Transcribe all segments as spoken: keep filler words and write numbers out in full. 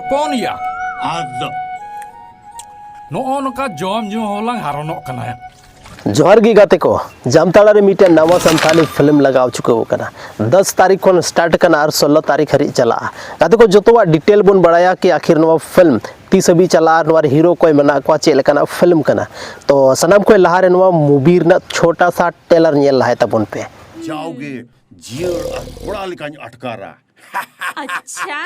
ᱯᱚᱱᱭᱟ᱾ ᱟᱫᱚ ᱱᱚᱜᱼᱚ ᱱᱚᱝᱠᱟ ᱡᱚᱢ ᱧᱩ ᱦᱚᱸᱞᱟᱝ ᱦᱟᱨᱚᱱᱚᱜ ᱠᱟᱱᱟ᱾ ᱡᱚᱦᱟᱨ ᱜᱮ ᱜᱟᱛᱮ ᱠᱚ, ᱡᱟᱢᱛᱟᱲᱟ ᱨᱮ ᱢᱤᱫᱴᱮᱱ ᱱᱟᱣᱟ ᱥᱟᱱᱛᱷᱟᱞᱤ ᱯᱷᱤᱞᱢ ᱞᱟᱜᱟᱣ ᱪᱩᱠᱟᱹᱣ ᱟᱠᱟᱱᱟ᱾ ᱫᱟᱥ ᱛᱟᱹᱨᱤᱠᱷ ᱠᱷᱚᱱ ᱥᱴᱟᱨᱴ ᱠᱟᱱᱟ ᱟᱨ ᱥᱳᱞᱞᱳ ᱛᱟᱹᱨᱤᱠᱷ ᱦᱟᱹᱨᱤᱡ ᱪᱟᱞᱟᱜᱼᱟ᱾ ᱜᱟᱛᱮ ᱠᱚ, ᱡᱚᱛᱚᱣᱟᱜ ᱰᱤᱴᱮᱞ ᱵᱚᱱ ᱵᱟᱲᱟᱭᱟ ᱠᱤ ᱟᱹᱠᱷᱤᱨ ᱱᱚᱣᱟ ᱯᱷᱤᱞᱢ ᱛᱤᱥ ᱦᱟᱹᱵᱤᱡ ᱪᱟᱞᱟᱜᱼᱟ ᱟᱨ ᱱᱚᱣᱟ ᱨᱮ ᱦᱤᱨᱳ ᱚᱠᱚᱭ ᱢᱮᱱᱟᱜ ᱠᱚᱣᱟ, ᱪᱮᱫ ᱞᱮᱠᱟᱱᱟᱜ ᱯᱷᱤᱞᱢ ᱠᱟᱱᱟ᱾ ᱛᱚ ᱥᱟᱱᱟᱢ ᱠᱷᱚᱱ ᱞᱟᱦᱟᱨᱮ ᱱᱚᱣᱟ ᱢᱩᱵᱷᱤ ᱨᱮᱱᱟᱜ ᱪᱷᱳᱴᱟ ᱥᱟ ᱴᱮᱞᱟᱨ ᱧᱮᱞ ᱞᱟᱦᱟᱭ ᱛᱟᱵᱚᱱ ᱯᱮ᱾ ᱡᱟᱣᱜᱮ ᱡᱤᱭᱟᱹᱲ ᱟᱨ ᱠᱚᱲᱟ ᱞᱮᱠᱟᱧ ᱟᱴᱠᱟᱨᱟ᱾ ᱟᱪᱪᱷᱟ᱾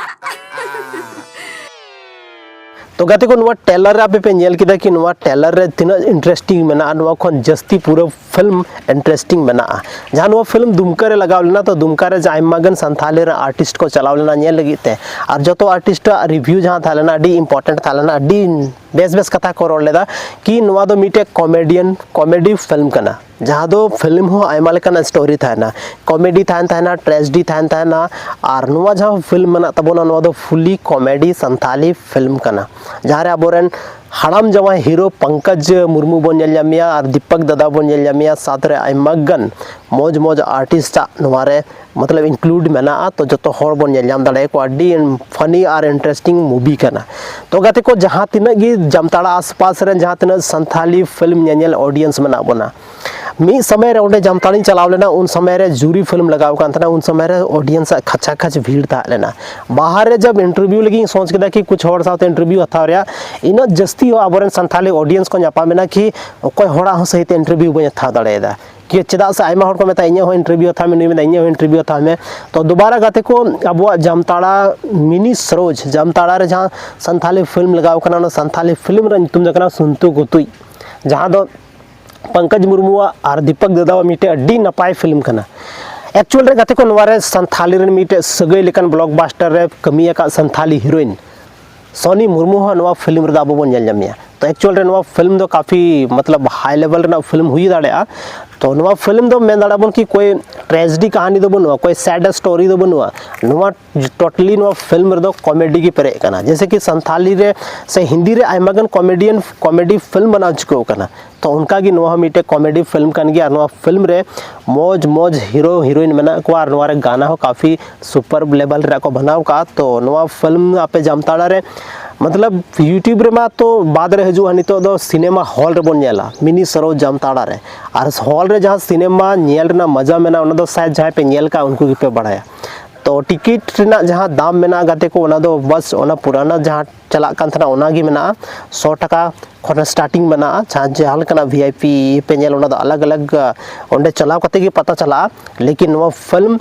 ᱛᱚ ᱜᱟᱛᱮ ᱠᱚ, ᱱᱚᱣᱟ ᱴᱮᱞᱟᱨ ᱨᱮ ᱟᱯᱮ ᱯᱮ ᱧᱮᱞ ᱠᱮᱫᱟ ᱠᱤ ᱱᱚᱣᱟ ᱴᱮᱞᱟᱨ ᱨᱮ ᱛᱤᱱᱟᱹᱜ ᱤᱱᱴᱟᱨᱮᱥᱴᱤᱝ ᱢᱮᱱᱟᱜᱼᱟ, ᱱᱚᱣᱟ ᱠᱷᱚᱱ ᱡᱟᱹᱥᱛᱤ ᱯᱩᱨᱟᱹ ᱯᱷᱤᱞᱢ ᱤᱱᱴᱟᱨᱮᱥᱴᱤᱝ ᱢᱮᱱᱟᱜᱼᱟ᱾ ᱡᱟᱦᱟᱸ ᱱᱚᱣᱟ ᱯᱷᱤᱞᱢ ᱫᱩᱢᱠᱟ ᱨᱮ ᱞᱟᱜᱟᱣ ᱞᱮᱱᱟ, ᱛᱚ ᱫᱩᱢᱠᱟ ᱨᱮ ᱟᱭᱢᱟ ᱜᱟᱱ ᱥᱟᱱᱛᱷᱟᱞᱤ ᱨᱮᱱ ᱟᱨᱴᱤᱥᱴ ᱠᱚ ᱪᱟᱞᱟᱣ ᱞᱮᱱᱟ ᱧᱮᱞ ᱞᱟᱹᱜᱤᱫ ᱛᱮ, ᱟᱨ ᱡᱚᱛᱚ ᱟᱨᱴᱤᱥᱴ ᱟᱜ ᱨᱤᱵᱷᱤᱭᱩ ᱡᱟᱦᱟᱸ ᱛᱟᱦᱮᱸ ᱞᱮᱱᱟ ᱟᱹᱰᱤ ᱤᱢᱯᱚᱨᱴᱮᱱᱴ ᱛᱟᱦᱮᱸ ᱞᱮᱱᱟ, ᱟᱹᱰᱤ ᱵᱮᱥ ᱵᱮᱥ ᱠᱟᱛᱷᱟ ᱠᱚ ᱨᱚᱲ ᱞᱮᱫᱟ ᱠᱤ ᱱᱚᱣᱟ ᱫᱚ ᱢᱤᱫᱴᱮᱡ ᱠᱚᱢᱮᱰᱤᱭᱟᱱ ᱠᱚᱢᱮᱰᱤ ᱯᱷᱤᱞᱢ ᱠᱟᱱᱟ᱾ ᱡᱟᱦᱟᱸ ᱫᱚ ᱯᱷᱤᱞᱢ ᱦᱚᱸ ᱟᱭᱢᱟ ᱞᱮᱠᱟᱱᱟᱜ ᱥᱴᱳᱨᱤ ᱛᱟᱦᱮᱱᱟ, ᱠᱚᱢᱮᱰᱤ ᱛᱟᱦᱮᱱ ᱛᱟᱦᱮᱱᱟ, ᱴᱨᱮᱡᱮᱰᱤ ᱛᱟᱦᱮᱱ ᱛᱟᱦᱮᱱᱟ, ᱟᱨ ᱱᱚᱣᱟ ᱡᱟᱦᱟᱸ ᱯᱷᱤᱞᱢ ᱢᱮᱱᱟᱜ ᱛᱟᱵᱚᱱᱟ ᱱᱚᱣᱟ ᱫᱚ ᱯᱷᱩᱞᱤ ᱠᱚᱢᱮᱰᱤ ᱥᱟᱱᱛᱷᱟᱞᱤ ᱯᱷᱤᱞᱢ ᱠᱟᱱᱟ, ᱡᱟᱦᱟᱸ ᱨᱮ ᱟᱵᱚᱨᱮᱱ ᱦᱟᱲᱟᱢ ᱡᱟᱶᱟᱭ ᱦᱤᱨᱳ ᱯᱚᱝᱠᱚᱡᱽ ᱢᱩᱨᱢᱩ ᱵᱚᱱ ᱧᱮᱞ ᱧᱟᱢᱮᱭᱟ ᱟᱨ ᱫᱤᱯᱚᱠ ᱫᱟᱫᱟ ᱵᱚᱱ ᱧᱮᱞ ᱧᱟᱢᱮᱭᱟ, ᱥᱟᱶᱛᱮ ᱨᱮ ᱟᱭᱢᱟ ᱜᱟᱱ ᱢᱚᱡᱽ ᱢᱚᱡᱽ ᱟᱨᱴᱤᱥᱴ ᱟᱜ ᱱᱚᱣᱟ ᱨᱮ ᱢᱚᱛᱞᱚᱵ ᱤᱱᱠᱞᱩᱰ ᱢᱮᱱᱟᱜᱼᱟ᱾ ᱛᱚ ᱡᱚᱛᱚ ᱦᱚᱲ ᱵᱚᱱ ᱧᱮᱞ ᱧᱟᱢ ᱫᱟᱲᱮᱭᱟᱠᱚᱣᱟ, ᱟᱹᱰᱤ ᱯᱷᱟᱱᱤ ᱟᱨ ᱤᱱᱴᱟᱨᱮᱥᱴᱤᱝ ᱢᱩᱵᱷᱤ ᱠᱟᱱᱟ᱾ ᱛᱚ ᱜᱟᱛᱮ ᱠᱚ, ᱡᱟᱦᱟᱸ ᱛᱤᱱᱟᱹᱜ ᱜᱮ ᱡᱟᱢᱛᱟᱲᱟ ᱟᱥᱯᱟᱥ ᱨᱮᱱ ᱡᱟᱦᱟᱸ ᱛᱤᱱᱟᱹᱜ ᱥᱟᱱᱛᱷᱟᱞᱤ ᱯᱷᱤᱞᱢ ᱧᱮᱧᱮᱞ ᱚᱰᱤᱭᱮᱱᱥ ᱢᱮᱱᱟᱜ ᱵᱚᱱᱟ, ᱢᱤᱫ ᱥᱚᱢᱚᱭ ᱨᱮ ᱚᱸᱰᱮ ᱡᱟᱢᱛᱟᱲᱟᱧ ᱪᱟᱞᱟᱣ ᱞᱮᱱᱟ, ᱩᱱ ᱥᱚᱢᱚᱭ ᱨᱮ ᱡᱩᱨᱤ ᱯᱷᱤᱞᱢ ᱞᱟᱜᱟᱣ ᱠᱟᱱ ᱛᱟᱦᱮᱱᱟ, ᱩᱱ ᱥᱚᱢᱚᱭ ᱨᱮ ᱚᱰᱤᱭᱮᱱᱥ ᱟᱜ ᱠᱷᱟᱪᱟ ᱠᱷᱟᱪ ᱵᱷᱤᱲ ᱛᱟᱦᱮᱸ ᱞᱮᱱᱟ᱾ ᱵᱟᱦᱟᱨ ᱨᱮ ᱡᱟᱵ ᱤᱱᱴᱟᱨᱵᱷᱤᱭᱩ ᱞᱟᱹᱜᱤᱫ ᱤᱧ ᱥᱚᱪ ᱠᱮᱫᱟ ᱠᱤ ᱠᱩᱪ ᱦᱚᱲ ᱥᱟᱶᱛᱮ ᱤᱱᱴᱟᱨᱵᱷᱤᱭᱩ ᱦᱟᱛᱟᱣ ᱨᱮᱭᱟᱜ, ᱤᱱᱟᱹᱜ ᱡᱟᱹᱥᱛᱤ ᱦᱚᱸ ᱟᱵᱚᱨᱮᱱ ᱥᱟᱱᱛᱷᱟᱞᱤ ᱚᱰᱤᱭᱮᱱᱥ ᱠᱚ ᱧᱟᱯᱟᱢ ᱮᱱᱟ ᱠᱤ ᱚᱠᱚᱭ ᱦᱚᱲᱟᱜ ᱦᱚᱸ ᱥᱟᱹᱦᱤᱛᱮ ᱤᱱᱴᱟᱨᱵᱷᱤᱭᱩ ᱵᱟᱹᱧ ᱦᱟᱛᱟᱣ ᱫᱟᱲᱮᱭᱟᱫᱟ᱾ ᱠᱤ ᱪᱮᱫᱟᱜ ᱥᱮ ᱟᱭᱢᱟ ᱦᱚᱲ ᱠᱚ ᱢᱮᱛᱟᱜᱼᱟ, ᱤᱧᱟᱹᱜ ᱦᱚᱸ ᱤᱱᱴᱟᱨᱵᱷᱤᱭᱩ ᱦᱟᱛᱟᱣ ᱢᱮ, ᱱᱩᱭ ᱢᱮᱱᱫᱟ, ᱤᱧᱟᱹᱜ ᱦᱚᱸ ᱤᱱᱴᱟᱨᱵᱷᱤᱭᱩ ᱦᱟᱛᱟᱣ ᱢᱮ᱾ ᱛᱚ ᱫᱩᱵᱟᱨᱟ ᱜᱟᱛᱮ ᱠᱚ, ᱟᱵᱚᱣᱟᱜ ᱡᱟᱢᱛᱟᱲᱟ ᱢᱤᱱᱤ ᱥᱨᱳᱡᱽ, ᱡᱟᱢᱛᱟᱲᱟ ᱨᱮ ᱡᱟᱦᱟᱸ ᱥᱟᱱᱛᱷᱟᱞᱤ ᱯᱷᱤᱞᱢ ᱞᱟᱜᱟᱣ ᱠᱟᱱᱟ, ᱚᱱᱟ ᱥᱟᱱᱛᱷᱟᱞᱤ ᱯᱷᱤᱞᱢ ᱨᱮᱱᱟᱜ ᱧᱩᱛᱩᱢ ᱫᱚ ᱠᱟᱱᱟ ᱥᱩᱱᱛᱩ ᱜᱩᱛᱩᱡ, ᱡᱟᱦᱟᱸ ᱫᱚ ᱯᱚᱝᱠᱚᱡᱽ ᱢᱩᱨᱢᱩᱣᱟᱜ ᱟᱨ ᱫᱤᱯᱚᱠ ᱫᱟᱫᱟᱣᱟᱜ ᱢᱤᱫᱴᱮᱡ ᱟᱹᱰᱤ ᱱᱟᱯᱟᱭ ᱯᱷᱤᱞᱢ ᱠᱟᱱᱟ᱾ ᱮᱠᱪᱩᱭᱟᱞ ᱨᱮ ᱜᱟᱛᱮ ᱠᱚ, ᱱᱚᱣᱟ ᱨᱮ ᱥᱟᱱᱛᱷᱟᱞᱤ ᱨᱮᱱ ᱢᱤᱫᱴᱮᱡ ᱥᱟᱹᱜᱟᱹᱭ ᱞᱮᱠᱟᱱ ᱵᱞᱚᱠᱵᱟᱥᱴᱟᱨ ᱨᱮ ᱠᱟᱹᱢᱤ ᱟᱠᱟᱫ ᱥᱟᱱᱛᱷᱟᱞᱤ ᱦᱤᱨᱳᱭᱤᱱ ᱥᱚᱱᱤ ᱢᱩᱨᱢᱩ ᱦᱚᱸ ᱱᱚᱣᱟ ᱯᱷᱤᱞᱢ ᱨᱮᱫᱚ ᱟᱵᱚ ᱵᱚᱱ ᱧᱮᱞ ᱧᱟᱢᱮᱭᱟ᱾ ᱛᱚ ᱮᱠᱪᱩᱭᱟᱞ ᱨᱮ ᱱᱚᱣᱟ ᱯᱷᱤᱞᱢ ᱫᱚ ᱠᱟᱯᱷᱤ ᱢᱚᱛᱞᱚᱵ ᱦᱟᱭ ᱞᱮᱵᱮᱞ ᱨᱮᱱᱟᱜ ᱯᱷᱤᱞᱢ ᱦᱩᱭ ᱫᱟᱲᱮᱭᱟᱜᱼᱟ, ᱛᱚ ᱱᱚᱣᱟ ᱯᱷᱤᱞᱢ ᱫᱚ ᱢᱮᱱ ᱫᱟᱲᱮᱭᱟᱜ ᱵᱚᱱ ᱠᱤ ᱠᱳᱭ ᱴᱨᱮᱡᱮᱰᱤ ᱠᱟᱹᱦᱱᱤ ᱫᱚ ᱵᱟᱹᱱᱩᱜᱼᱟ, ᱠᱳᱭ ᱥᱮᱰ ᱥᱴᱳᱨᱤ ᱫᱚ ᱵᱟᱹᱱᱩᱜᱼᱟ᱾ ᱱᱚᱣᱟ ᱴᱳᱴᱟᱞᱤ ᱱᱚᱣᱟ ᱯᱷᱤᱞᱢ ᱨᱮᱫᱚ ᱠᱚᱢᱮᱰᱤ ᱜᱮ ᱯᱮᱨᱮᱡ ᱟᱠᱟᱱᱟ᱾ ᱡᱮᱭᱥᱮ ᱠᱤ ᱥᱟᱱᱛᱷᱟᱞᱤ ᱨᱮ ᱥᱮ ᱦᱤᱱᱫᱤ ᱨᱮ ᱟᱭᱢᱟ ᱜᱟᱱ ᱠᱚᱢᱮᱰᱤᱭᱟᱱ ᱠᱚᱢᱮᱰᱤ ᱯᱷᱤᱞᱢ ᱵᱮᱱᱟᱣ ᱪᱩᱠᱟᱹᱣ ᱟᱠᱟᱱᱟ, ᱛᱚ ᱚᱱᱠᱟ ᱜᱮ ᱱᱚᱣᱟ ᱦᱚᱸ ᱢᱤᱫᱴᱮᱡ ᱠᱚᱢᱮᱰᱤ ᱯᱷᱤᱞᱢ ᱠᱟᱱ ᱜᱮᱭᱟ᱾ ᱟᱨ ᱱᱚᱣᱟ ᱯᱷᱤᱞᱢ ᱨᱮ ᱢᱚᱡᱽ ᱢᱚᱡᱽ ᱦᱤᱨᱳ ᱦᱤᱨᱳᱭᱤᱱ ᱢᱮᱱᱟᱜ ᱠᱚᱣᱟ, ᱟᱨ ᱱᱚᱣᱟ ᱨᱮ ᱜᱟᱱᱟ ᱦᱚᱸ ᱠᱟᱯᱷᱤ ᱥᱩᱯᱟᱨ ᱞᱮᱵᱮᱞ ᱨᱮᱭᱟᱜ ᱠᱚ ᱵᱮᱱᱟᱣ ᱠᱟᱜᱼᱟ᱾ ᱛᱚ ᱱᱚᱣᱟ ᱯᱷᱤᱞᱢ ᱟᱯᱮ ᱡᱟᱢᱛᱟᱲᱟ ᱨᱮ, ᱢᱚᱛᱞᱚᱵ YouTube ᱨᱮᱢᱟ ᱛᱚ ᱵᱟᱫ ᱨᱮ ᱦᱤᱡᱩᱜᱼᱟ, ᱱᱤᱛᱚᱜ ᱫᱚ ᱥᱤᱱᱮᱢᱟ ᱦᱚᱞ ᱨᱮᱵᱚᱱ ᱧᱮᱞᱟ, ᱢᱤᱱᱤ ᱥᱚᱨᱳᱡᱽ ᱡᱟᱢᱛᱟᱲᱟ ᱨᱮ᱾ ᱟᱨ ᱦᱚᱞ ᱨᱮ ᱡᱟᱦᱟᱸ ᱥᱤᱱᱮᱢᱟ ᱧᱮᱞ ᱨᱮᱱᱟᱜ ᱢᱚᱡᱟ ᱢᱮᱱᱟᱜᱼᱟ, ᱚᱱᱟ ᱫᱚ ᱥᱟᱭᱮᱫ ᱡᱟᱦᱟᱸᱭ ᱯᱮ ᱧᱮᱞ ᱠᱟᱜᱼᱟ, ᱩᱱᱠᱩ ᱜᱮᱯᱮ ᱵᱟᱲᱟᱭᱟ᱾ ᱛᱚ ᱴᱤᱠᱤᱴ ᱨᱮᱱᱟᱜ ᱡᱟᱦᱟᱸ ᱫᱟᱢ ᱢᱮᱱᱟᱜᱼᱟ ᱜᱟᱛᱮ ᱠᱚ, ᱚᱱᱟ ᱫᱚ ᱵᱟᱥ ᱚᱱᱟ ᱯᱩᱨᱟᱱᱟ ᱡᱟᱦᱟᱸ ᱪᱟᱞᱟᱜ ᱠᱟᱱ ᱛᱟᱦᱮᱱᱟ, ᱚᱱᱟ ᱜᱮ ᱢᱮᱱᱟᱜᱼᱟ᱾ ᱥᱚ ᱴᱟᱠᱟ ᱠᱷᱚᱱ ᱥᱴᱟᱨᱴᱤᱝ ᱢᱮᱱᱟᱜᱼᱟ᱾ ᱡᱟᱦᱟᱸ, ᱡᱟᱦᱟᱸ ᱞᱮᱠᱟᱱᱟᱜ ᱵᱷᱤ ᱟᱭ ᱯᱤ ᱯᱮ ᱧᱮᱞ, ᱚᱱᱟ ᱫᱚ ᱟᱞᱟᱜᱽ ᱟᱞᱟᱜᱽ, ᱚᱸᱰᱮ ᱪᱟᱞᱟᱣ ᱠᱟᱛᱮ ᱜᱮ ᱯᱟᱛᱟ ᱪᱟᱞᱟᱜᱼᱟ᱾ ᱞᱮᱠᱤᱱ ᱱᱚᱣᱟ ᱯᱷᱤᱞᱢ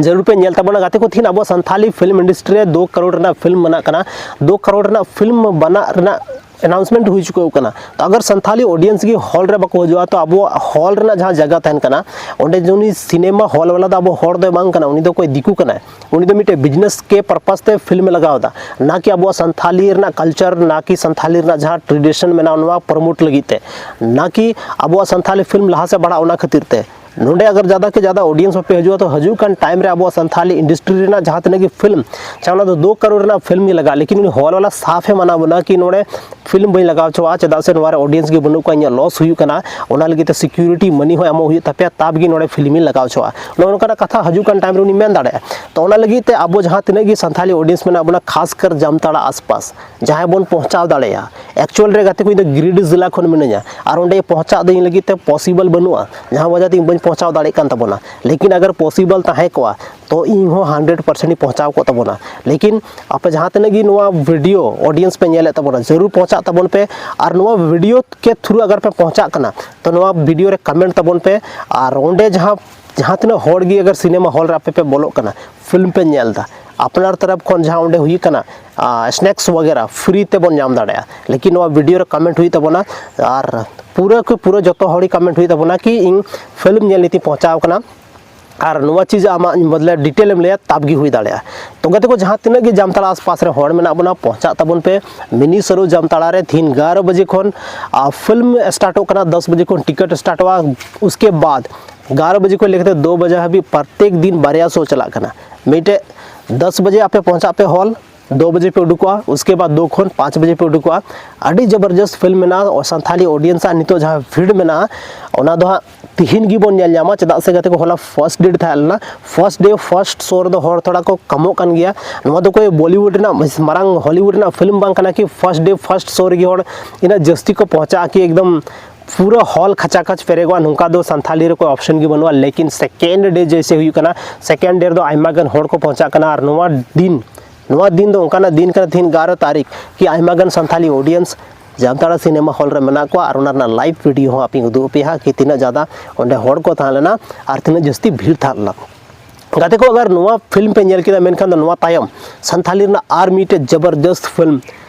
ᱡᱟᱹᱨᱩᱲ ᱯᱮ ᱧᱮᱞ ᱛᱟᱵᱚᱱᱟ ᱜᱟᱛᱮ ᱠᱚ᱾ ᱛᱤᱦᱤᱧ ᱟᱵᱚ ᱥᱟᱱᱛᱷᱟᱞᱤ ᱯᱷᱤᱞᱢ ᱤᱱᱰᱟᱥᱴᱨᱤ ᱨᱮ ᱫᱩ ᱠᱟᱨᱳᱲ ᱨᱮᱱᱟᱜ ᱯᱷᱤᱞᱢ ᱵᱮᱱᱟᱜ ᱠᱟᱱᱟ, ᱫᱩ ᱠᱟᱨᱳᱲ ᱨᱮᱱᱟᱜ ᱯᱷᱤᱞᱢ ᱵᱮᱱᱟᱜ ᱨᱮᱱᱟᱜ ᱟᱱᱟᱣᱩᱱᱥᱢᱮᱱᱴ ᱦᱩᱭ ᱪᱩᱠᱟᱹᱣ ᱠᱟᱱᱟ᱾ ᱛᱚ ᱟᱜᱟᱨ ᱥᱟᱱᱛᱷᱟᱞᱤ ᱚᱰᱤᱭᱮᱱᱥ ᱜᱮ ᱦᱚᱞ ᱨᱮ ᱵᱟᱠᱚ ᱦᱤᱡᱩᱜᱼᱟ, ᱛᱚ ᱟᱵᱚᱣᱟᱜ ᱦᱚᱞ ᱨᱮᱱᱟᱜ ᱡᱟᱦᱟᱸ ᱡᱟᱭᱜᱟ ᱛᱟᱦᱮᱱ ᱠᱟᱱᱟ, ᱚᱸᱰᱮ ᱡᱮ ᱩᱱᱤ ᱥᱤᱱᱮᱢᱟ ᱦᱚᱞ ᱵᱟᱞᱟ ᱫᱚ ᱟᱵᱚ ᱦᱚᱲ ᱫᱚᱭ ᱵᱟᱝ ᱠᱟᱱᱟ, ᱩᱱᱤ ᱫᱚ ᱚᱠᱚᱭ ᱫᱤᱠᱩ ᱠᱟᱱᱟᱭ, ᱩᱱᱤ ᱫᱚ ᱢᱤᱫᱴᱮᱡ ᱵᱤᱡᱽᱱᱮᱥ ᱠᱮ ᱯᱟᱨᱯᱟᱥ ᱛᱮ ᱯᱷᱤᱞᱢ ᱮ ᱞᱟᱜᱟᱣ ᱮᱫᱟ, ᱱᱟ ᱠᱤ ᱟᱵᱚᱣᱟᱜ ᱥᱟᱱᱛᱷᱟᱞᱤ ᱨᱮᱱᱟᱜ ᱠᱟᱞᱪᱟᱨ, ᱱᱟ ᱠᱤ ᱥᱟᱱᱛᱷᱟᱞᱤ ᱨᱮᱱᱟᱜ ᱡᱟᱦᱟᱸ ᱴᱨᱮᱰᱤᱥᱚᱱ ᱢᱮᱱᱟᱜᱼᱟ, ᱱᱚᱣᱟ ᱯᱨᱚᱢᱳᱴ ᱞᱟᱹᱜᱤᱫ ᱛᱮ, ᱱᱟ ᱠᱤ ᱟᱵᱚᱣᱟᱜ ᱥᱟᱱᱛᱷᱟᱞᱤ ᱯᱷᱤᱞᱢ ᱞᱟᱦᱟ ᱥᱮᱫ ᱵᱟᱲᱦᱟᱜ, ᱚᱱᱟ ᱠᱷᱟᱹᱛᱤᱨ ᱛᱮ᱾ ᱱᱚᱰᱮ ᱟᱜᱟᱨ ᱡᱟᱫᱟ ᱠᱮ ᱡᱟᱫᱟ ᱚᱰᱤᱭᱮᱱᱥ ᱵᱟᱯᱮ ᱦᱤᱡᱩᱜᱼᱟ, ᱛᱚ ᱦᱤᱡᱩᱜ ᱠᱟᱱ ᱴᱟᱭᱤᱢ ᱨᱮ ᱟᱵᱚᱣᱟᱜ ᱥᱟᱱᱛᱷᱟᱞᱤ ᱤᱱᱰᱟᱥᱴᱨᱤ ᱨᱮᱱᱟᱜ ᱡᱟᱦᱟᱸ ᱛᱤᱱᱟᱹᱜ ᱜᱮ ᱯᱷᱤᱞᱢ, ᱪᱟᱦᱮ ᱚᱱᱟ ᱫᱚ ᱫᱩ ᱠᱟᱨᱳᱲ ᱨᱮᱱᱟᱜ ᱯᱷᱤᱞᱢ ᱜᱮ ᱞᱟᱜᱟᱜ, ᱞᱮᱠᱤᱱ ᱩᱱᱤ ᱦᱚᱞ ᱵᱟᱞᱟ ᱥᱟᱯᱷ ᱮ ᱢᱟᱱᱟ ᱵᱚᱱᱟ ᱠᱤ ᱱᱚᱰᱮ ᱯᱷᱤᱞᱢ ᱵᱟᱹᱧ ᱞᱟᱜᱟᱣ ᱦᱚᱪᱚᱣᱟᱜᱼᱟ, ᱪᱮᱫᱟᱜ ᱥᱮ ᱱᱚᱣᱟ ᱨᱮ ᱚᱰᱤᱭᱮᱱᱥ ᱜᱮ ᱵᱟᱹᱱᱩᱜ ᱠᱚᱣᱟ, ᱤᱧᱟᱹᱜ ᱞᱚᱥ ᱦᱩᱭᱩᱜ ᱠᱟᱱᱟ, ᱚᱱᱟ ᱞᱟᱹᱜᱤᱫ ᱛᱮ ᱥᱤᱠᱤᱭᱩᱨᱤᱴᱤ ᱢᱟᱱᱤ ᱦᱚᱸ ᱮᱢᱚᱜ ᱦᱩᱭᱩᱜ ᱛᱟᱯᱮᱭᱟ, ᱛᱟᱵ ᱜᱮ ᱱᱚᱰᱮ ᱯᱷᱤᱞᱢ ᱤᱧ ᱞᱟᱜᱟᱣ ᱦᱚᱪᱚᱣᱟᱜᱼᱟ᱾ ᱱᱚᱜᱼᱚ ᱱᱚᱝᱠᱟᱱᱟᱜ ᱠᱟᱛᱷᱟ ᱦᱤᱡᱩᱜ ᱠᱟᱱ ᱴᱟᱭᱤᱢ ᱨᱮ ᱩᱱᱤ ᱢᱮᱱ ᱫᱟᱲᱮᱭᱟᱜᱼᱟ᱾ ᱛᱚ ᱚᱱᱟ ᱞᱟᱹᱜᱤᱫ ᱛᱮ ᱟᱵᱚ ᱡᱟᱦᱟᱸ ᱛᱤᱱᱟᱹᱜ ᱜᱮ ᱥᱟᱱᱛᱷᱟᱞᱤ ᱚᱰᱤᱭᱮᱱᱥ ᱢᱮᱱᱟᱜ ᱵᱚᱱᱟ, ᱠᱷᱟᱥ ᱠᱟᱨ ᱡᱟᱢᱛᱟᱲᱟ ᱟᱥᱯᱟᱥ, ᱡᱟᱦᱟᱸᱭ ᱵᱚᱱ ᱯᱚᱦᱪᱟᱣ ᱫᱟᱲᱮᱭᱟᱜᱼᱟ᱾ ᱮᱠᱪᱩᱭᱟᱞ ᱨᱮ ᱜᱟᱛᱮ ᱠᱚ, ᱤᱧ ᱫᱚ ᱜᱤᱨᱤᱰᱤ ᱡᱮᱞᱟ ᱠᱷᱚᱱ ᱢᱤᱱᱟᱹᱧᱟ, ᱟᱨ ᱚᱸᱰᱮ ᱯᱚᱦᱪᱟᱜ ᱫᱚ ᱤᱧ ᱞᱟᱹᱜᱤᱫ ᱛᱮ ᱯᱚᱥᱤᱵᱚᱞ ᱵᱟᱹᱱᱩᱜᱼᱟ, ᱡᱟᱦᱟᱸ ᱣᱟᱡᱟ ᱛᱮ ᱤᱧ ᱵᱟᱹᱧ ᱯᱚᱦᱪᱟᱣ ᱫᱟᱲᱮᱭᱟᱜ ᱠᱟᱱ ᱛᱟᱵᱚᱱᱟ᱾ ᱞᱮᱠᱤᱱ ᱟᱜᱟᱨ ᱯᱚᱥᱤᱵᱚᱞ ᱛᱟᱦᱮᱸ ᱠᱚᱜᱼᱟ, ᱛᱚ ᱤᱧ ᱦᱚᱸ ᱦᱟᱱᱰᱨᱮᱰ ᱯᱟᱨᱥᱮᱱᱴ ᱤᱧ ᱯᱚᱦᱪᱟᱣ ᱠᱚᱜ ᱛᱟᱵᱚᱱᱟ᱾ ᱞᱮᱠᱤᱱ ᱟᱯᱮ ᱡᱟᱦᱟᱸ ᱛᱤᱱᱟᱹᱜ ᱜᱮ ᱱᱚᱣᱟ ᱵᱷᱤᱰᱤᱭᱳ ᱚᱰᱤᱭᱮᱱᱥ ᱯᱮ ᱧᱮᱞᱮᱫ ᱛᱟᱵᱚᱱᱟ, ᱡᱟᱹᱨᱩᱲ ᱯᱚᱦᱪᱟᱜ ᱛᱟᱵᱚᱱ ᱯᱮ᱾ ᱟᱨ ᱱᱚᱣᱟ ᱵᱷᱤᱰᱤᱭᱳ ᱠᱮ ᱛᱷᱨᱩ ᱟᱜᱟᱨ ᱯᱮ ᱯᱚᱦᱪᱟᱜ ᱠᱟᱱᱟ, ᱛᱚ ᱱᱚᱣᱟ ᱵᱷᱤᱰᱤᱭᱳ ᱨᱮ ᱠᱚᱢᱮᱱᱴ ᱛᱟᱵᱚᱱ ᱯᱮ᱾ ᱟᱨ ᱚᱸᱰᱮ ᱡᱟᱦᱟᱸ, ᱡᱟᱦᱟᱸ ᱛᱤᱱᱟᱹᱜ ᱦᱚᱲ ᱜᱮ ᱟᱜᱟᱨ ᱥᱤᱱᱮᱢᱟ ᱦᱚᱞ ᱨᱮ ᱟᱯᱮ ᱯᱮ ᱵᱚᱞᱚᱜ ᱠᱟᱱᱟ, ᱯᱷᱤᱞᱢ ᱯᱮ ᱧᱮᱞ ᱮᱫᱟ, ᱟᱯᱱᱟᱨ ᱛᱚᱨᱚᱯ ᱠᱷᱚᱱ ᱡᱟᱦᱟᱸ ᱚᱸᱰᱮ ᱦᱩᱭᱩᱜ ᱠᱟᱱᱟ, ᱥᱱᱮᱠᱥ ᱣᱟᱜᱮᱨᱟ ᱯᱷᱨᱤ ᱛᱮᱵᱚᱱ ᱧᱟᱢ ᱫᱟᱲᱮᱭᱟᱜᱼᱟ᱾ ᱞᱮᱠᱤᱱ ᱱᱚᱣᱟ ᱵᱷᱤᱰᱤᱭᱳ ᱨᱮ ᱠᱚᱢᱮᱱᱴ ᱦᱩᱭᱩᱜ ᱛᱟᱵᱚᱱᱟ, ᱟᱨ ᱯᱩᱨᱟᱹ ᱠᱚ ᱯᱩᱨᱟᱹ ᱡᱚᱛᱚ ᱦᱚᱲ ᱜᱮ ᱠᱚᱢᱮᱱᱴ ᱦᱩᱭᱩᱜ ᱛᱟᱵᱚᱱᱟ ᱠᱤ ᱤᱧ ᱯᱷᱤᱞᱢ ᱧᱮᱞ ᱱᱤᱛᱤᱧ ᱯᱚᱦᱪᱟᱣ ᱠᱟᱱᱟ, ᱟᱨ ᱱᱚᱣᱟ ᱪᱤᱡᱽ ᱟᱢᱟᱜ ᱢᱚᱛᱞᱚᱵ ᱰᱤᱴᱮᱞ ᱮᱢ ᱞᱟᱹᱭᱟ, ᱛᱟᱵ ᱜᱮ ᱦᱩᱭ ᱫᱟᱲᱮᱭᱟᱜᱼᱟ᱾ ᱛᱚ ᱜᱟᱛᱮ ᱠᱚ, ᱡᱟᱦᱟᱸ ᱛᱤᱱᱟᱹᱜ ᱜᱮ ᱡᱟᱢᱛᱟᱲᱟ ᱟᱥᱯᱟᱥ ᱨᱮ ᱦᱚᱲ ᱢᱮᱱᱟᱜ ᱵᱚᱱᱟ, ᱯᱚᱦᱪᱟᱜ ᱛᱟᱵᱚᱱ ᱯᱮ ᱢᱤᱱᱤ ᱥᱟᱨᱳᱡᱽ ᱡᱟᱢᱛᱟᱲᱟ ᱨᱮ᱾ ᱛᱤᱦᱤᱧ ᱜᱟᱨᱚ ᱵᱟᱡᱮ ᱠᱷᱚᱱ ᱟᱨ ᱯᱷᱤᱞᱢ ᱥᱴᱟᱨᱴᱚᱜ ᱠᱟᱱᱟ, ᱫᱚᱥ ᱵᱟᱡᱮ ᱠᱷᱚᱱ ᱴᱤᱠᱤᱴ ᱥᱴᱟᱨᱴᱚᱜᱼᱟ᱾ ᱩᱥᱠᱮ ᱵᱟᱫ ᱜᱟᱨᱚ ᱵᱟᱡᱮ ᱠᱷᱚᱱ ᱞᱮᱠᱟᱛᱮ ᱫᱩ ᱵᱟᱡᱮ ᱦᱟᱹᱵᱤᱡ ᱯᱨᱚᱛᱮᱠ ᱫᱤᱱ ᱵᱟᱨᱭᱟ ᱥᱳ ᱪᱟᱞᱟᱜ ᱠᱟᱱᱟ᱾ ᱢᱤᱫᱴᱮᱡ ᱫᱚᱥ ᱵᱟᱡᱮ ᱟᱯᱮ ᱯᱚᱦᱪᱟᱜ ᱯᱮ ᱦᱚᱞ, ᱫᱩ ᱵᱟᱡᱮ ᱯᱮ ᱩᱰᱩᱠᱚᱜᱼᱟ, ᱩᱥᱠᱮ ᱵᱟᱫ ᱫᱩ ᱠᱷᱚᱱ ᱯᱟᱸᱪ ᱵᱟᱡᱮ ᱯᱮ ᱩᱰᱩᱠᱚᱜᱼᱟ᱾ ᱟᱹᱰᱤ ᱡᱚᱵᱚᱨᱡᱚᱥᱛ ᱯᱷᱤᱞᱢ ᱢᱮᱱᱟᱜᱼᱟ᱾ ᱥᱟᱱᱛᱷᱟᱞᱤ ᱚᱰᱤᱭᱮᱱᱥ ᱟᱜ ᱱᱤᱛᱚᱜ ᱡᱟᱦᱟᱸ ᱵᱷᱤᱲ ᱢᱮᱱᱟᱜᱼᱟ, ᱚᱱᱟ ᱫᱚ ᱦᱟᱸᱜ ᱛᱤᱦᱤᱧ ᱜᱮᱵᱚᱱ ᱧᱮᱞ ᱧᱟᱢᱟ, ᱪᱮᱫᱟᱜ ᱥᱮ ᱜᱟᱛᱮ ᱠᱚ, ᱦᱚᱞᱟ ᱯᱷᱟᱥᱴ ᱰᱮᱴ ᱛᱟᱦᱮᱸ ᱞᱮᱱᱟ᱾ ᱯᱷᱟᱥᱴ ᱰᱮ ᱯᱷᱟᱥᱴ ᱥᱳ ᱨᱮᱫᱚ ᱦᱚᱲ ᱛᱷᱚᱲᱟ ᱠᱚ ᱠᱚᱢᱚᱜ ᱠᱟᱱ ᱜᱮᱭᱟ᱾ ᱱᱚᱣᱟ ᱫᱚ ᱠᱚᱭ ᱵᱚᱞᱤᱣᱩᱰ ᱨᱮᱱᱟᱜ ᱢᱟᱨᱟᱝ ᱦᱚᱞᱤᱣᱩᱰ ᱨᱮᱱᱟᱜ ᱯᱷᱤᱞᱢ ᱵᱟᱝ ᱠᱟᱱᱟ ᱠᱤ ᱯᱷᱟᱥᱴ ᱰᱮ ᱯᱷᱟᱥᱴ ᱥᱳ ᱨᱮᱜᱮ ᱦᱚᱲ ᱤᱱᱟᱹᱜ ᱡᱟᱹᱥᱛᱤ ᱠᱚ ᱯᱚᱦᱪᱟᱜᱼᱟ ᱠᱤ ᱮᱠᱫᱚᱢ ᱯᱩᱨᱟᱹ ᱦᱚᱞ ᱠᱷᱟᱪᱟ ᱠᱷᱟᱪ ᱯᱮᱨᱮᱜᱚᱜᱼᱟ, ᱱᱚᱝᱠᱟ ᱫᱚ ᱥᱟᱱᱛᱷᱟᱞᱤ ᱨᱮ ᱠᱚᱭ ᱚᱯᱥᱮᱱ ᱜᱮ ᱵᱟᱹᱱᱩᱜᱼᱟ᱾ ᱞᱮᱠᱤᱱ ᱥᱮᱠᱮᱱᱰ ᱰᱮ ᱡᱮᱭᱥᱮ ᱦᱩᱭᱩᱜ ᱠᱟᱱᱟ, ᱥᱮᱠᱮᱱᱰ ᱰᱮ ᱨᱮᱫᱚ ᱟᱭᱢᱟ ᱜᱟᱱ ᱦᱚᱲ ᱠᱚ ᱯᱚᱦᱪᱟᱜ ᱠᱟᱱᱟ᱾ ᱟᱨ ᱱᱚᱣᱟ ᱫᱤᱱ, ᱱᱚᱣᱟ ᱫᱤᱱ ᱫᱚ ᱚᱱᱠᱟᱱᱟᱜ ᱫᱤᱱ ᱠᱟᱱᱟ, ᱛᱤᱦᱤᱧ ᱜᱟᱨᱚ ᱛᱟᱹᱨᱤᱠᱷ, ᱠᱤ ᱟᱭᱢᱟ ᱜᱟᱱ Santhali audience Jamtara cinema hall ᱨᱮ ᱢᱮᱱᱟᱜ ᱠᱚᱣᱟ᱾ ᱟᱨ ᱚᱱᱟ ᱨᱮᱱᱟᱜ ᱞᱟᱭᱤᱵᱷ ᱵᱷᱤᱰᱤᱭᱳ ᱦᱚᱸ ᱟᱯᱮᱧ ᱩᱫᱩᱜ ᱟᱯᱮᱭᱟ ᱦᱟᱸᱜ ᱠᱤ ᱛᱤᱱᱟᱹᱜ ᱡᱟᱫᱟ ᱚᱸᱰᱮ ᱦᱚᱲ ᱠᱚ ᱛᱟᱦᱮᱸ ᱞᱮᱱᱟ ᱟᱨ ᱛᱤᱱᱟᱹᱜ ᱡᱟᱹᱥᱛᱤ ᱵᱷᱤᱲ ᱛᱟᱦᱮᱸ ᱞᱮᱱᱟ᱾ ᱜᱟᱛᱮ ᱠᱚ, ᱟᱜᱟᱨ ᱱᱚᱣᱟ ᱯᱷᱤᱞᱢ ᱯᱮ ᱧᱮᱞ ᱠᱮᱫᱟ, ᱢᱮᱱᱠᱷᱟᱱ ᱫᱚ ᱱᱚᱣᱟ ᱛᱟᱭᱚᱢ ᱥᱟᱱᱛᱷᱟᱞᱤ ᱨᱮᱱᱟᱜ ᱟᱨ ᱢᱤᱫᱴᱮᱡ ᱡᱚᱵᱚᱨᱡᱚᱥᱛ ᱯᱷᱤᱞᱢ,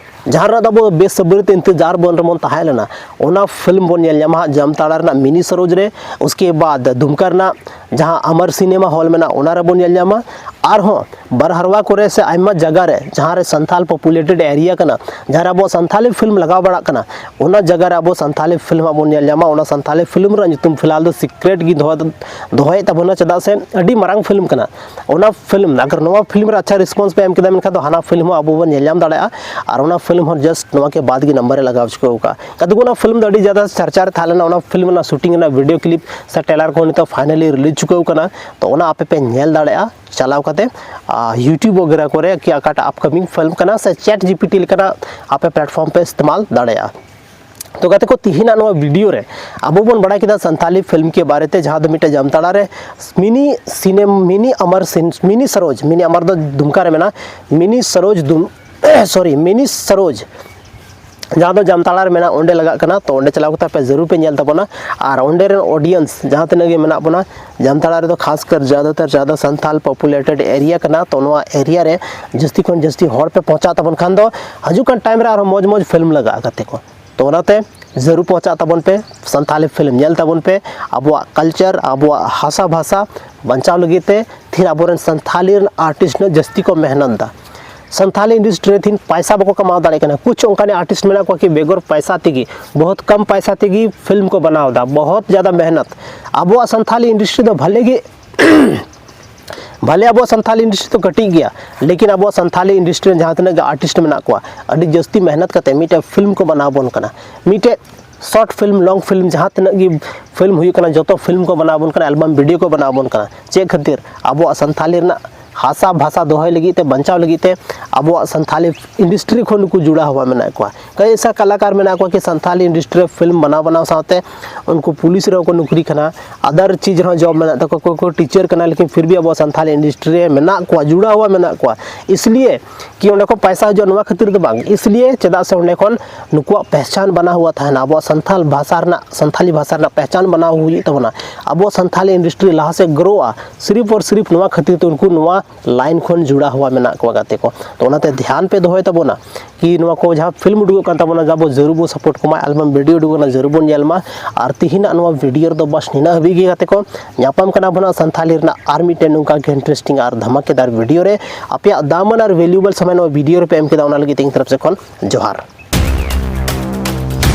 ᱡᱟᱦᱟᱸ ᱨᱮᱱᱟᱜ ᱫᱚ ᱟᱵᱚ ᱵᱮᱥᱟᱵᱨᱤ ᱛᱮ ᱤᱱᱛᱮᱡᱟᱨ ᱵᱚᱱ ᱨᱮᱵᱚᱱ ᱛᱟᱦᱮᱸ ᱞᱮᱱᱟ, ᱚᱱᱟ ᱯᱷᱤᱞᱢ ᱵᱚᱱ ᱧᱮᱞ ᱧᱟᱢᱟ ᱦᱟᱸᱜ ᱡᱟᱢᱛᱟᱲᱟ ᱨᱮᱱᱟᱜ ᱢᱤᱱᱤ ᱥᱟᱨᱳᱡᱽ ᱨᱮ᱾ ᱩᱥᱠᱮ ᱵᱟᱫ ᱫᱩᱢᱠᱟ ᱨᱮᱱᱟᱜ ᱡᱟᱦᱟᱸ ᱟᱢᱟᱨ ᱥᱤᱱᱮᱢᱟ ᱦᱚᱞ ᱢᱮᱱᱟᱜᱼᱟ, ᱚᱱᱟ ᱨᱮᱵᱚᱱ ᱧᱮᱞ ᱧᱟᱢᱟ᱾ ᱟᱨᱦᱚᱸ ᱵᱟᱨᱦᱟᱨᱣᱟ ᱠᱚᱨᱮ ᱥᱮ ᱟᱭᱢᱟ ᱡᱟᱭᱜᱟ ᱨᱮ, ᱡᱟᱦᱟᱸ ᱨᱮ ᱥᱟᱱᱛᱷᱟᱞ ᱯᱚᱯᱩᱞᱮᱴᱮᱰ ᱮᱨᱤᱭᱟ ᱠᱟᱱᱟ, ᱡᱟᱦᱟᱸ ᱨᱮ ᱟᱵᱚ ᱥᱟᱱᱛᱷᱟᱞᱤ ᱯᱷᱤᱞᱢ ᱞᱟᱜᱟᱣ ᱵᱟᱲᱟᱜ ᱠᱟᱱᱟ, ᱚᱱᱟ ᱡᱟᱭᱜᱟ ᱨᱮ ᱟᱵᱚ ᱥᱟᱱᱛᱷᱟᱞᱤ ᱯᱷᱤᱞᱢ ᱦᱟᱸᱜ ᱵᱚᱱ ᱧᱮᱞ ᱧᱟᱢᱟ᱾ ᱚᱱᱟ ᱥᱟᱱᱛᱷᱟᱞᱤ ᱯᱷᱤᱞᱢ ᱨᱮᱱᱟᱜ ᱧᱩᱛᱩᱢ ᱯᱷᱤᱞᱦᱟᱞ ᱫᱚ ᱥᱤᱠᱨᱮᱴ ᱜᱮ ᱫᱚᱦᱚ, ᱫᱚᱦᱚᱭᱮᱫ ᱛᱟᱵᱚᱱᱟ, ᱪᱮᱫᱟᱜ ᱥᱮ ᱟᱹᱰᱤ ᱢᱟᱨᱟᱝ ᱯᱷᱤᱞᱢ ᱠᱟᱱᱟ᱾ ᱚᱱᱟ ᱯᱷᱤᱞᱢ, ᱟᱜᱟᱨ ᱱᱚᱣᱟ ᱯᱷᱤᱞᱢ ᱨᱮ ᱟᱪᱪᱷᱟ ᱨᱮᱥᱯᱚᱱᱥ ᱯᱮ ᱮᱢ ᱠᱮᱫᱟ, ᱢᱮᱱᱠᱷᱟᱱ ᱫᱚ ᱦᱟᱱᱟ ᱯᱷᱤᱞᱢ ᱦᱚᱸ ᱟᱵᱚ ᱵᱚᱱ ᱧᱮᱞ ᱧᱟᱢ ᱫᱟᱲᱮᱭᱟᱜᱼᱟ᱾ ᱟᱨ ᱚᱱᱟ ᱯᱷᱤᱞᱢ ᱦᱚᱸ ᱡᱟᱥᱴ ᱱᱚᱣᱟ ᱠᱮ ᱵᱟᱫ ᱜᱮ ᱱᱟᱢᱵᱟᱨ ᱮ ᱞᱟᱜᱟᱣ ᱪᱩᱠᱟᱹᱣ ᱠᱟᱜᱼᱟ᱾ ᱠᱟᱛᱮ ᱚᱱᱟ ᱯᱷᱤᱞᱢ ᱫᱚ ᱟᱹᱰᱤ ᱡᱟᱫᱟ ᱪᱟᱨᱪᱟ ᱨᱮ ᱛᱟᱦᱮᱸ ᱞᱮᱱᱟ᱾ ᱚᱱᱟ ᱯᱷᱤᱞᱢ ᱨᱮᱱᱟᱜ ᱥᱩᱴᱤᱝ ᱨᱮᱱᱟᱜ ᱵᱷᱤᱰᱤᱭᱳ ᱠᱞᱤᱯ ᱥᱮ ᱴᱨᱮᱞᱟᱨ ᱠᱚ ᱱᱤᱛᱚᱜ ᱯᱷᱟᱭᱱᱟᱞᱤ ᱨᱤᱞᱤᱡᱽ ᱪᱩᱠᱟᱹᱣ ᱠᱟᱱᱟ᱾ ᱛᱚ ᱚᱱᱟ ᱟᱯᱮ ᱯᱮ ᱧᱮᱞ ᱫᱟᱲᱮᱭᱟᱜᱼᱟ ᱪᱟᱞᱟᱣ ᱠᱟᱛᱮ, ᱟᱨ YouTube ᱵᱟᱜᱮᱨᱟ ᱠᱚᱨᱮ ᱠᱤ ᱚᱠᱟᱴᱟᱜ ᱟᱯᱠᱟᱢᱤᱝ ᱯᱷᱤᱞᱢ ᱠᱟᱱᱟ ᱥᱮ ᱪᱮᱴ ᱡᱤᱯᱤᱴᱤ ᱞᱮᱠᱟᱱᱟᱜ ᱟᱯᱮ ᱯᱞᱟᱴᱯᱷᱚᱨᱢ ᱯᱮ ᱤᱥᱛᱮᱢᱟᱞ ᱫᱟᱲᱮᱭᱟᱜᱼᱟ᱾ ᱛᱚ ᱜᱟᱛᱮ ᱠᱚ, ᱛᱤᱦᱤᱧᱟᱜ ᱱᱚᱣᱟ ᱵᱷᱤᱰᱤᱭᱳ ᱨᱮ ᱟᱵᱚ ᱵᱚᱱ ᱵᱟᱲᱟᱭ ᱠᱮᱫᱟ ᱥᱟᱱᱛᱷᱟᱞᱤ ᱯᱷᱤᱞᱢ ᱠᱮ ᱵᱟᱨᱮ ᱛᱮ, ᱡᱟᱦᱟᱸ ᱫᱚ ᱢᱤᱫᱴᱮᱡ ᱡᱟᱢᱛᱟᱲᱟ ᱨᱮ ᱢᱤᱱᱤ ᱥᱤᱱᱮᱢ, ᱢᱤᱱᱤ ᱟᱢᱟᱨ ᱥᱤᱱ, ᱢᱤᱱᱤ ᱥᱟᱨᱳᱡᱽ, ᱢᱤᱱᱤ ᱟᱢᱟᱨ ᱫᱚ ᱫᱩᱢᱠᱟ ᱨᱮ ᱢᱮᱱᱟᱜᱼᱟ, ᱢᱤᱱᱤ ᱥᱟᱨᱳᱡᱽ ᱫᱩᱢ, ᱥᱚᱨᱤ, ᱢᱤᱱᱤ ᱥᱟᱨᱳᱡᱽ, ᱡᱟᱦᱟᱸ ᱫᱚ ᱡᱟᱢᱛᱟᱲᱟ ᱨᱮ ᱢᱮᱱᱟᱜᱼᱟ, ᱚᱸᱰᱮ ᱞᱟᱜᱟᱜ ᱠᱟᱱᱟ᱾ ᱛᱚ ᱚᱸᱰᱮ ᱪᱟᱞᱟᱣ ᱠᱟᱛᱮ ᱟᱯᱮ ᱡᱟᱹᱨᱩᱲ ᱯᱮ ᱧᱮᱞ ᱛᱟᱵᱚᱱᱟ᱾ ᱟᱨ ᱚᱸᱰᱮ ᱨᱮᱱ ᱚᱰᱤᱭᱮᱱᱥ ᱡᱟᱦᱟᱸ ᱛᱤᱱᱟᱹᱜ ᱜᱮ ᱢᱮᱱᱟᱜ ᱵᱚᱱᱟ, ᱡᱟᱢᱛᱟᱲᱟ ᱨᱮᱫᱚ ᱠᱷᱟᱥ ᱠᱟᱨ ᱡᱟᱫᱟᱛᱟᱨ ᱡᱟᱫᱟ ᱥᱟᱱᱛᱷᱟᱞ ᱯᱚᱯᱩᱞᱮᱴᱮᱰ ᱮᱨᱤᱭᱟ ᱠᱟᱱᱟ᱾ ᱛᱚ ᱱᱚᱣᱟ ᱮᱨᱤᱭᱟ ᱨᱮ ᱡᱟᱹᱥᱛᱤ ᱠᱷᱚᱱ ᱡᱟᱹᱥᱛᱤ ᱦᱚᱲ ᱯᱮ ᱯᱚᱦᱪᱟᱜ ᱛᱟᱵᱚᱱ ᱠᱷᱟᱱ ᱫᱚ ᱦᱤᱡᱩᱜ ᱠᱟᱱ ᱴᱟᱭᱤᱢ ᱨᱮ ᱟᱨᱦᱚᱸ ᱢᱚᱡᱽ ᱢᱚᱡᱽ ᱯᱷᱤᱞᱢ ᱞᱟᱜᱟᱜᱼᱟ ᱜᱟᱛᱮ ᱠᱚ᱾ ᱛᱚ ᱚᱱᱟᱛᱮ ᱡᱟᱹᱨᱩᱲ ᱯᱚᱦᱪᱟᱜ ᱛᱟᱵᱚᱱ ᱯᱮ, ᱥᱟᱱᱛᱷᱟᱞᱤ ᱯᱷᱤᱞᱢ ᱧᱮᱞ ᱛᱟᱵᱚᱱ ᱯᱮ᱾ ᱟᱵᱚᱣᱟᱜ ᱠᱟᱞᱪᱟᱨ, ᱟᱵᱚᱣᱟᱜ ᱦᱟᱥᱟ ᱵᱷᱟᱥᱟ ᱵᱟᱧᱪᱟᱣ ᱞᱟᱹᱜᱤᱫ ᱛᱮ ᱛᱤᱦᱤᱧ ᱟᱵᱚᱨᱮᱱ ᱥᱟᱱᱛᱷᱟᱞᱤ ᱨᱮᱱ ᱟᱨᱴᱤᱥᱴ ᱡᱟᱹᱥᱛᱤ ᱠᱚ ᱢᱮᱦᱱᱚᱛ ᱫᱟ᱾ ᱥᱟᱱᱛᱷᱟᱞᱤ ᱤᱱᱰᱟᱥᱴᱨᱤ ᱨᱮ ᱛᱤᱦᱤᱧ ᱯᱟᱭᱥᱟ ᱵᱟᱠᱚ ᱠᱟᱢᱟᱣ ᱫᱟᱲᱮᱭᱟᱜ ᱠᱟᱱᱟ᱾ ᱠᱩᱪ ᱚᱱᱠᱟᱱ ᱟᱨᱴᱤᱥᱴ ᱢᱮᱱᱟᱜ ᱠᱚᱣᱟ ᱠᱤ ᱵᱮᱜᱚᱨ ᱯᱟᱭᱥᱟ ᱛᱮᱜᱮ, ᱵᱚᱦᱩᱛ ᱠᱚᱢ ᱯᱟᱭᱥᱟ ᱛᱮᱜᱮ ᱯᱷᱤᱞᱢ ᱠᱚ ᱵᱮᱱᱟᱣ ᱮᱫᱟ, ᱵᱚᱦᱩᱛ ᱡᱟᱫᱟ ᱢᱮᱦᱱᱚᱛ᱾ ᱟᱵᱚᱣᱟᱜ ᱥᱟᱱᱛᱷᱟᱞᱤ ᱤᱱᱰᱟᱥᱴᱨᱤ ᱫᱚ ᱵᱷᱟᱞᱮ ᱜᱮ ᱵᱷᱟᱞᱮ, ᱟᱵᱚᱣᱟᱜ ᱥᱟᱱᱛᱷᱟᱞᱤ ᱤᱱᱰᱟᱥᱴᱨᱤ ᱫᱚ ᱠᱟᱹᱴᱤᱡ ᱜᱮᱭᱟ, ᱞᱮᱠᱤᱱ ᱟᱵᱚᱣᱟᱜ ᱥᱟᱱᱛᱷᱟᱞᱤ ᱤᱱᱰᱟᱥᱴᱨᱤ ᱨᱮᱱ ᱡᱟᱦᱟᱸ ᱛᱤᱱᱟᱹᱜ ᱜᱮ ᱟᱨᱴᱤᱥᱴ ᱢᱮᱱᱟᱜ ᱠᱚᱣᱟ, ᱟᱹᱰᱤ ᱡᱟᱹᱥᱛᱤ ᱢᱮᱦᱱᱚᱛ ᱠᱟᱛᱮ ᱢᱤᱫᱴᱮᱡ ᱯᱷᱤᱞᱢ ᱠᱚ ᱵᱮᱱᱟᱣ ᱵᱚᱱ ᱠᱟᱱᱟ, ᱢᱤᱫᱴᱮᱡ ᱥᱚᱨᱴ ᱯᱷᱤᱞᱢ, ᱞᱚᱝ ᱯᱷᱤᱞᱢ, ᱡᱟᱦᱟᱸ ᱛᱤᱱᱟᱹᱜ ᱜᱮ ᱯᱷᱤᱞᱢ ᱦᱩᱭᱩᱜ ᱠᱟᱱᱟ, ᱡᱚᱛᱚ ᱯᱷᱤᱞᱢ ᱠᱚ ᱵᱮᱱᱟᱣ ᱵᱚᱱ ᱠᱟᱱᱟ, ᱮᱞᱵᱟᱢ ᱵᱷᱤᱰᱤᱭᱳ ᱠᱚ ᱵᱮᱱᱟᱣ ᱵᱚᱱ ᱠᱟᱱᱟ᱾ ᱪᱮᱫ ᱠᱷᱟᱹᱛᱤᱨ? ᱟᱵᱚᱣᱟᱜ ᱥᱟᱱᱛᱷᱟᱞᱤ ᱨᱮᱱᱟᱜ ᱦᱟᱥᱟ ᱵᱷᱟᱥᱟ ᱫᱚᱦᱚᱭ ᱞᱟᱹᱜᱤᱫ ᱛᱮ, ᱵᱟᱧᱪᱟᱣ ᱞᱟᱹᱜᱤᱫ ᱛᱮ ᱟᱵᱚᱣᱟᱜ ᱥᱟᱱᱛᱷᱟᱞᱤ ᱤᱱᱰᱟᱥᱴᱨᱤ ᱠᱷᱚᱱ ᱱᱩᱠᱩ ᱡᱩᱲᱟᱣ ᱦᱚᱣᱟ ᱢᱮᱱᱟᱜ ᱠᱚᱣᱟ᱾ ᱠᱟᱹᱭ ᱮᱥᱟ ᱠᱟᱞᱟᱠᱟᱨ ᱢᱮᱱᱟᱜ ᱠᱚᱣᱟ ᱠᱤ ᱥᱟᱱᱛᱷᱟᱞᱤ ᱤᱱᱰᱟᱥᱴᱨᱤ ᱨᱮ ᱯᱷᱤᱞᱢ ᱵᱮᱱᱟᱣ ᱵᱮᱱᱟᱣ ᱥᱟᱶᱛᱮ ᱩᱱᱠᱩ ᱯᱩᱞᱤᱥ ᱨᱮᱦᱚᱸ ᱠᱚ ᱱᱩᱠᱨᱤ ᱠᱟᱱᱟ, ᱟᱫᱟᱨ ᱪᱤᱡᱽ ᱨᱮᱦᱚᱸ ᱡᱚᱵ ᱢᱮᱱᱟᱜ ᱛᱟᱠᱚᱣᱟ, ᱚᱠᱚᱭ ᱠᱚ ᱴᱤᱪᱟᱨ ᱠᱟᱱᱟ, ᱞᱮᱠᱤᱱ ᱯᱷᱤᱨ ᱵᱷᱤ ᱟᱵᱚᱣᱟᱜ ᱥᱟᱱᱛᱷᱟᱞᱤ ᱤᱱᱰᱟᱥᱴᱨᱤ ᱨᱮ ᱢᱮᱱᱟᱜ ᱠᱚᱣᱟ, ᱡᱩᱲᱟᱣ ᱦᱚᱣᱟ ᱢᱮᱱᱟᱜ ᱠᱚᱣᱟ᱾ ᱤᱥᱞᱤᱭᱮ ᱠᱤ ᱚᱸᱰᱮ ᱠᱷᱚᱱ ᱯᱟᱭᱥᱟ ᱦᱤᱡᱩᱜᱼᱟ, ᱱᱚᱣᱟ ᱠᱷᱟᱹᱛᱤᱨ ᱫᱚ ᱵᱟᱝ, ᱤᱥᱞᱤᱭᱮ ᱪᱮᱫᱟᱜ ᱥᱮ ᱚᱸᱰᱮ ᱠᱷᱚᱱ ᱱᱩᱠᱩᱣᱟᱜ ᱯᱮᱦᱪᱟᱱ ᱵᱟᱱᱟ ᱦᱩᱣᱟ ᱛᱟᱦᱮᱱᱟ, ᱟᱵᱚᱣᱟᱜ ᱥᱟᱱᱛᱷᱟᱞ ᱵᱷᱟᱥᱟ ᱨᱮᱱᱟᱜ, ᱥᱟᱱᱛᱷᱟᱞᱤ ᱵᱷᱟᱥᱟ ᱨᱮᱱᱟᱜ ᱯᱮᱦᱪᱟᱱ ᱵᱟᱱᱟᱣ ᱦᱩᱭᱩᱜ ᱛᱟᱵᱚᱱᱟ, ᱟᱵᱚᱣᱟᱜ ᱥᱟᱱᱛᱷᱟᱞᱤ ᱤᱱᱰᱟᱥᱴᱨᱤ ᱞᱟᱦᱟ ᱥᱮᱫ ᱜᱨᱳᱜᱼᱟ, ᱥᱤᱨᱤᱯ ᱟᱨ ᱥᱤᱨᱤᱯ ᱱᱚᱣᱟ ᱠᱷᱟᱹᱛᱤᱨ ᱛᱮ ᱩᱱᱠᱩ ᱱᱚᱣᱟ ᱞᱟᱭᱤᱱ ᱠᱷᱚᱱ ᱡᱩᱲᱟᱣ ᱦᱩᱣᱟ ᱢᱮᱱᱟᱜ ᱠᱚᱣᱟ ᱜᱟᱛᱮ ᱠᱚ᱾ ᱛᱚ ᱚᱱᱟᱛᱮ ᱫᱷᱮᱭᱟᱱ ᱯᱮ ᱫᱚᱦᱚᱭ ᱛᱟᱵᱚᱱᱟ ᱠᱤ ᱱᱚᱣᱟ ᱠᱚ ᱡᱟᱦᱟᱸ ᱯᱷᱤᱞᱢ ᱩᱰᱩᱠᱚᱜ ᱠᱟᱱ ᱛᱟᱵᱚᱱᱟ, ᱟᱵᱚ ᱡᱟᱹᱨᱩᱲ ᱵᱚᱱ ᱥᱟᱯᱳᱨᱴ ᱠᱚᱢᱟ, ᱮᱞᱵᱟᱢ ᱵᱷᱤᱰᱤᱭᱳ ᱩᱰᱩᱠᱚᱜ ᱠᱟᱱᱟ, ᱡᱟᱹᱨᱩᱲ ᱵᱚᱱ ᱧᱮᱞ ᱢᱟ᱾ ᱟᱨ ᱛᱤᱦᱤᱧᱟᱜ ᱱᱚᱣᱟ ᱵᱷᱤᱰᱤᱭᱳ ᱨᱮᱫᱚ ᱵᱟᱥ ᱱᱤᱱᱟᱹᱜ ᱦᱟᱹᱵᱤᱡ ᱜᱮ ᱜᱟᱛᱮ ᱠᱚ᱾ ᱧᱟᱯᱟᱢ ᱠᱟᱱᱟ ᱵᱚᱱ ᱦᱟᱸᱜ ᱥᱟᱱᱛᱷᱟᱞᱤ ᱨᱮᱱᱟᱜ ᱟᱨ ᱢᱤᱫᱴᱮᱱ ᱱᱚᱝᱠᱟ ᱜᱮ ᱤᱱᱴᱟᱨᱮᱥᱴᱤᱝ ᱟᱨ ᱫᱷᱟᱢᱟᱠᱮᱫᱟᱨ ᱵᱷᱤᱰᱤᱭᱳ ᱨᱮ᱾ ᱟᱯᱮᱭᱟᱜ ᱫᱟᱢᱟᱱ ᱟᱨ ᱵᱷᱮᱞᱩᱭᱮᱵᱚᱞ ᱥᱚᱢᱚᱭ ᱱᱚᱣᱟ ᱵᱷᱤᱰᱤᱭᱳ ᱨᱮᱯᱮ ᱮᱢ ᱠᱮᱫᱟ, ᱚᱱᱟ ᱞᱟᱹᱜᱤᱫ ᱛᱮ ᱤᱧ ᱛᱚᱨᱚᱯ ᱥᱮᱫ ᱠᱷᱚᱱ ᱡᱚᱦᱟᱨ᱾